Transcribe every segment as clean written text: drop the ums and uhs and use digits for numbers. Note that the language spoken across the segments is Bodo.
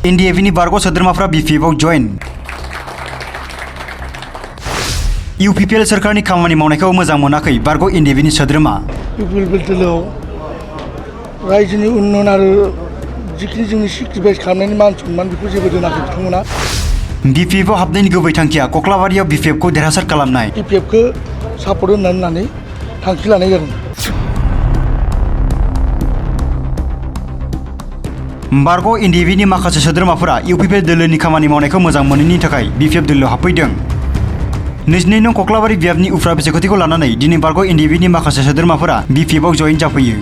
एनडिएफनि बारग' सोद्रोमाफ्रा बिपिएफआव जइन। इउपिपिएल सोरखारनि खामानि मावनायखौ मोजां मोनाखै बारग' एनडिएफनि सोद्रोमा। इउपिपिएल दोलोआव रायजोनि उन्नयन आरो जिखिनि जोंनि सेक्रिफाइस खालामनायनि मान सन्मान बेखौ जेबो दोनाखै बिथांमोना। बिपिएफआव हाबनायनि गुबै थांखिया कक्लाबारियाव बिपिएफखौ देरहासार खालामनाय। बिपिएफखौ सापर्ट होननानै थांखि लानाय जादों। बारग' एनडिएफनि माखासे सोद्रोमाफोरा इउपिपिएल दोलोनि खामानि मावनायखौ मोजां मोनैनि थाखाय बिपिएफ दोलोआव हाबफैदों। 22 नं कक्लाबारि बियाबनि उफ्रा बिसायख'थिखौ लानानै दिनै बारग' एनडिएफनि माखासे सोद्रोमाफोरा बिपिएफआव जइन जाफैयो।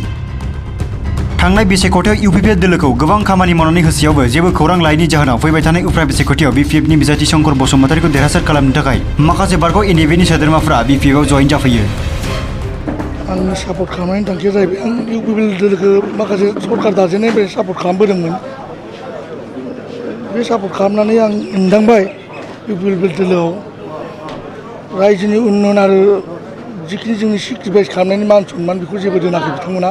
थांनाय बिसायख'थियाव इउपिपिएल दोलोखौ गोबां खामानि मावनानै होसेयावबो जेबो खौरां लायैनि जाहोनाव फैबाय थानाय उफ्रा बिसायख'थियाव बिपिएफनि बिजाथि शंकर बसुमतारीखौ देरहासार खालामनो थाखाय माखासे बारग' एनडिएफनि सोद्रोमाफोरा बिपिएफआव जइन जाफैयो। आंनि सापर्ट खालामनायनि थांखिया जाहैबाय आं इउपिपिएल दोलोखौ माखासे सरकार दाजेननायनिफ्राय सापर्ट खालामबोदोंमोन। बे सापर्ट खालामनानै आं मोनदांबाय इउपिपिएल दोलोआव रायजोनि उन्नयन आरो जिखिनि जोंनि सेक्रिफाइस खालामनायनि मान सन्मान बेखौ जेबो दोनाखै बिथांमोना।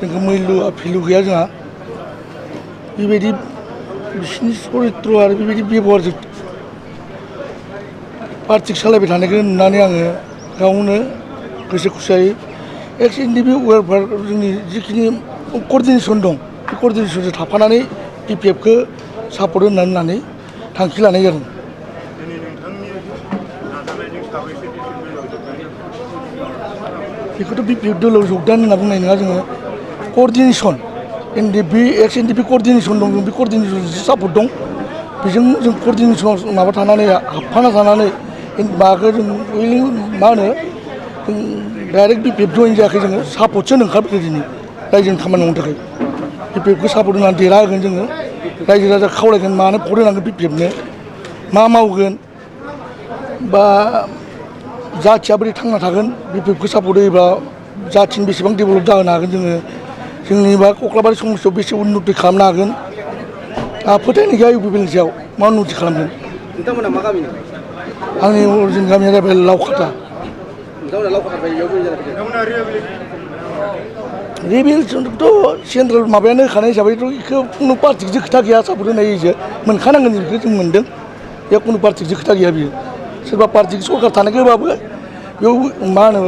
जोंखौ मैल्य भेलु गैया जोंहा। बेबायदि बिसिनि सरित्र आरो बेबायदि बेबहारजों पार्टिक सालायबाय थानायखौ नुनानै आङो गावनो गोसो खुसियै एक्स एनडिएफबि वेलफेयार जोंनि जिखिनि कर्डिनेसन दं बे कर्डिनेसनजों थाफानानै बिपिएफखौ सापर्ट होननानै थांखि लानाय जादों। बेखौथ' बिपिएफ दोलोआव जगदान होनना बुंनाय नङा जोङो। कर्डिनेसन एनडिएफबि एक्स एनडिएफबि कर्डिनेसन दं, जों बे कर्डिनेसन सापर्ट दं। बेजों जों कर्डिनेसनाव माबा थानानै हाबफाना थानानै माबाखौ जों मा होनो जों डाइरेक्ट बिपिएफ जइन जायाखै, जोङो सापर्टसो ओंखारबोदों दिनै रायजोनि खामानि मावनो थाखाय। बिपिएफखौ सापर्ट होनानै देरहा होगोन जोङो। रायजो राजा खावलायगोन मानो भट होनांगोन बिपिएफनो, मा मावगोन बा जाथिया बोरै थांना थागोन बिपिएफखौ सापर्ट होयोब्ला जाथिनि बेसेबां डेभेलप जाहोनो हागोन जोङो, जोंनि बा कक्लाबारि समस्थियाव बेसे उन्नति खालामनो हागोन। फोथायनाय गैया इउपिपिएलनि सायाव मा उन्नति खालामगोन। नोंथांमोना मा गामिनि? आंनि जोंनि गामिया जाबाय लावखाथा। नोंथांमोना लावखाथानिफ्राय बेयाव जइन जानाय? रिभिलसनथ' सेन्ट्रेल माबायानो होखानाय हिसाबैथ' बेखौ खुनु पार्टिजों खोथा गैया, सापर्ट होनायजों मोनखानांगोन बेखौ जों मोनदों। बेयाव खुनु पार्टिजों खोथा गैया बियो। सोरबा पार्टि सरकार थानायखौ होबाबो बेयाव मा होनो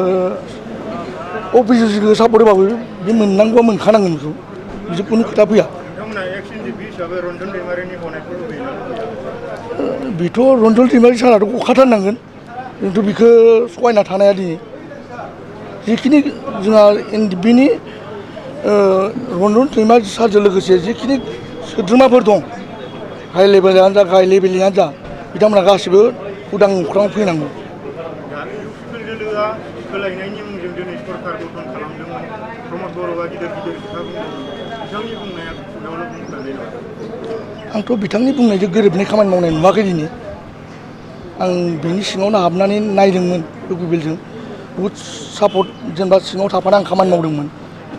अफिसियेलखौ सापर्ट होबाबो बे मोननांगौआ मोनखानांगोन, बेखौ बिदि खुनु खोथा फैया। बेथ' रन्जन दैमारि साराथ' गखाथारनांगोन, जोंथ' बेखौ सहायना थानाया दिनै जिखिनि जोंहा एनडिएफबिनि रन्जन दैमारि सारजों लोगोसे जिखिनि सोद्रोमाफोर दं हाइ लेभेलानो जा गाहाय लेभेलनियानो जा बिथांमोना गासिबो उदां अख्राङाव फैनांगौ। सोलायनायनि मुंजों दिनै सरकार गठन खालामदोंमोन। प्रमद बर'आ गिदिर गिदिर खोथा बुंदों। बिथांनि बुंनाया खुगायावल' बुंनानै दं। आंथ' बिथांनि बुंनायजों गोरोबनाय खामानि मावनाय नुवाखै दिनै। आं बिनि सिङावनो हाबनानै नायदोंमोन इउपिपिएलजों बहुद सापर्ट, जेनेबा सिङाव थाफाना आं खामानि मावदोंमोन।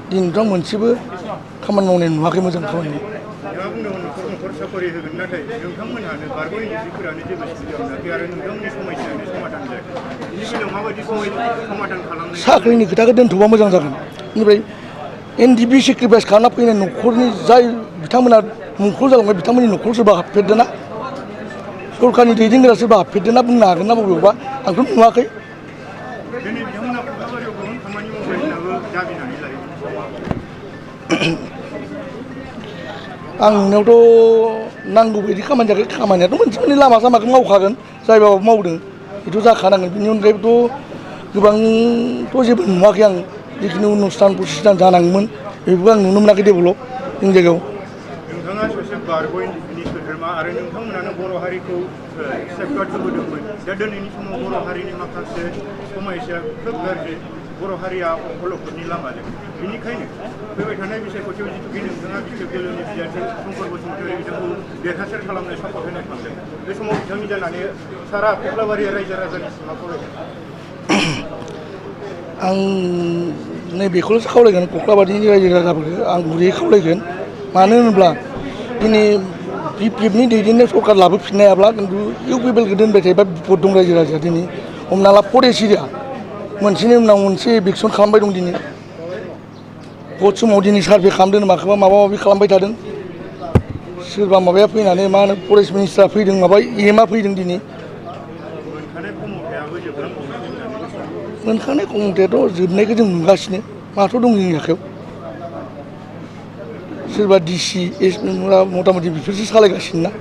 दिनैथ' मोनसेबो खामानि मावनाय नुवाखै मोजां खामानि। नोंथाङा बुंदोंमोन न'खर न'खर साखरि होगोन, नाथाय नोंथांमोनहानो बारग' एनडिएफबिफोरानो जेबो सुबिदा मोनाखै आरो नोंथांमोननि समस्यायानो समाधान जायाखै। बिनि बेलायाव माबायदि समाधान खालामनाय? साख्रिनि खोथाखौ दोनथ'बा मोजां जागोन। बेनिफ्राय एनडिएफबि सेक्रिफाइस खालामना फैनाय न'खरनि जाय बिथांमोना मुंख्लं जालांबाय बिथांमोननि न'खराव सोरबा हाबफेरदों ना, सरकारनि दैदेनग्रा सोरबा हाबफेरदों ना बुंनो हागोन ना बबेयावबा? आंथ' नुवाखै। दिनै बिथांमोना कक्लाबारियाव गोबां खामानि मावबाय होननाबो दाबिनानै लायो। आं नुनायावथ' नांगौ बायदि खामानि जायाखै। खामानियाथ' मोनसे मोननै लामा सामाखौ मावखागोन, जायबाबो मावदों बेथ' जाखानांगोन। बिनि अनगायैबोथ' गोबांथ' जेबो नुवाखै आं। जिखिनि अनुस्थान प्रतिष्ठान जानांगौमोन बेफोरखौ आं नुनो मोनाखै डेभेलप जोंनि जायगायाव। नोंथाङा सासे बारग' एनडिएफबिनि सोद्रोमा आरो नोंथांमोनानो बर' हारिखौ सेफगार्ड होबोदोंमोन। दा दिनैनि समाव बर' हारिनि माखासे समस्या खोब गाज्रि, बर' हारिया अलखदनि लामाजों। बेनिखायनो फैबाय थानाय बिसायख'थियाव जिथुखि नोंथाङा बिपिएफ दोलोनि बिजाथि शंकर बसुमतारी बिथांखौ देरहासार खालामनो सापर्ट होनो थांदों, बे समाव बिथांनि जानानै सारा कक्लाबारि रायजो राजानि सिङाव फरायदों। आं नैबेखौल'सो खावलायगोन कक्लाबारिनि रायजो राजाफोरखौ आं गुरैयै खावलायगोन। मानो होनोब्ला दिनै बिपिएफनि दैदेननाय सरकार लाबोफिननो हायाब्ला खिन्थु इउपिपिएलखौ दोनबाय थायोबा बिपद दं रायजो राजाया। दिनै हमना ला फरेस्ट एरिया मोनसेनि उनाव मोनसे इभिकसन खालामबाय दं। दिनै भट समाव दिनै सार्भे खालामदों माखौबा माबा माबि खालामबाय थादों। सोरबा माबाया फैनानै मा होनो फरेस्ट मिनिस्टारा फैदों माबा EMआ फैदों दिनै मोनखानाय कमिटियाबो जोबलांबाय मोनखानाय कमिटियाथ' जोबनायखौ जों नुगासिनो माथ' दं जोंनि आखायाव सोरबा DC मथा मथि बेफोरसो सालायगासिनो ना